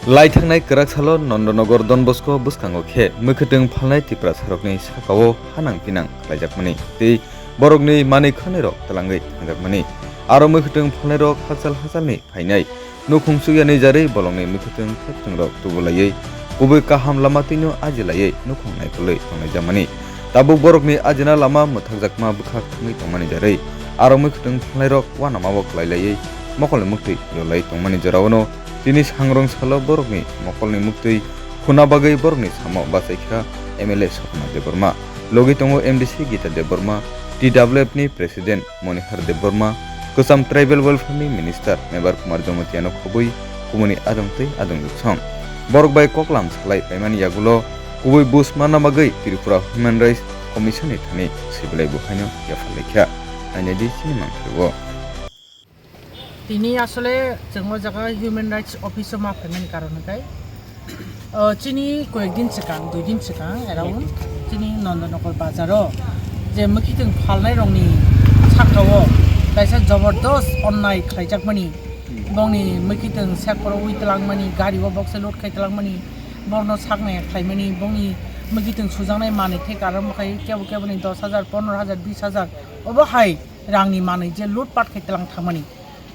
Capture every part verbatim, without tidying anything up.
Lai thangnai kwrak salo Nondonogor Don Bosco bwskango khe mwkhwtwng phalnai Tiprasarokni sakao hanang pinang khlaijakmani tei borokni manwi khwnairok twlangwi thangjakmani. Aro mwkhwtwng phalnairok hachal hachalni phainai nukhung sukya nwijarwi bolongni mwkhwtwng thepthwngrok tubulaiwi kubui kaham lama twino ajilaiwi nukhung naikolwi tongnaijakmani. Tabuk borokni ajina lama mwthakjakma bwkhak thangwi tongmani jarwi aro mwkhwtwng phalnairok uanamao kwlailaiwi mokolni muktwi yolai tongmani joraono tini sangrong salo borokni mokolni muktwi khuna bagwi borokni samo bachaikha M L A Swapna Debbarma, logi tongo M D C Gita Debbarma, T W F ni President Monihar Debbarma, kwcham Tribal Welfare ni Minister Mebar Kumar Jamatia no khobwi kumuni adong tei adongjwk song. Borok bai koklam salai paimani yagulo kubui buj manna bagwi Tripura Human Rights Commission ni thani sibilai bo haino yapharlaikha. Nainadi chini mangkhirgo. Tini asole chwng o jaga Human Rights Office o ma phaimani karon hwnkhe, o, chini koyek din swkang, dui din swkang around chini Nondonogor bazar o je mwkhitwng phalnai rokni saka o kaisa jobordos onnai khlaijakmani, bongni mwkhitwng sekporo ui twlangmani, gari o bokse load khai twlangmani, borno saknai khlaimani, bongni mwkhitwng sujaknai manwi thai karon bwkhai kebo keboni dos hajar, pondro hajar, bis hajar obo hai rangni manwi je load pat khai twlang thangmani.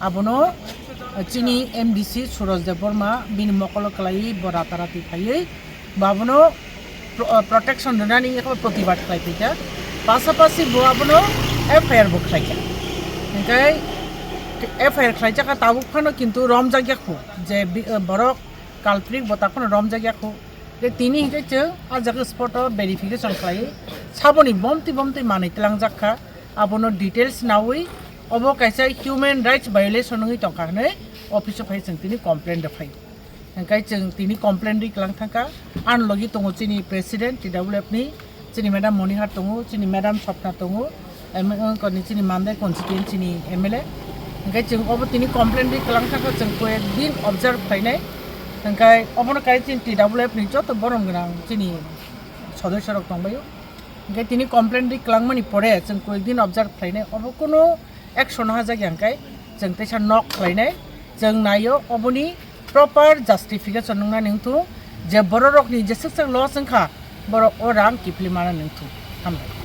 Abono, uh, chini M D C Suraj Debbarma bini mokolo kwlaiwi bo rata rati phaiwi bo abono pro-, uh, protection rwnani yakho protibad khlai phaikha. Pasapasi bo abono F I R bo khlaikha. Hingkhe F I R khlaijakha tabuk phano kintu romjak yakho je bi-, uh, borok culprit bo takhwno romjak yakho. Je tini hingkhe chwng ah jaga spot o verification khlai saboni bomtwi bomtwi manwi twlangjak kha. Abono details nawi obo kaisa human rights violation wngwi tongkha hwnwi office o phai chwng tini complaint rwphai. Hingkhe chwng tini complaint rwi kwlang thangkha. Ani logi tongo chini president T W F ni, chini madam Monihar tongo, chini madam Swapna tongo, em, wngkoni chini Mandai constituency ni M L A. Hingkhe chwng obo tini complaint rwi kwlang thangkha, chwng koyek din observe khlainai. Hingkhe obono kai chini T W F ni joto borom gwnang chini sodosyo rok tongbaio. Hingkhe tini complaint rwi kwlangmani pore chwng koyek din observe khlainai, obo kunu action hajak ya hingkhe chwng teisa nok khlainai, chwng naio oboni proper justification wngnani wngthung je bororokni jeswk swk loss wngkha borok o rang kiphilwi manani wngthung. Hambai.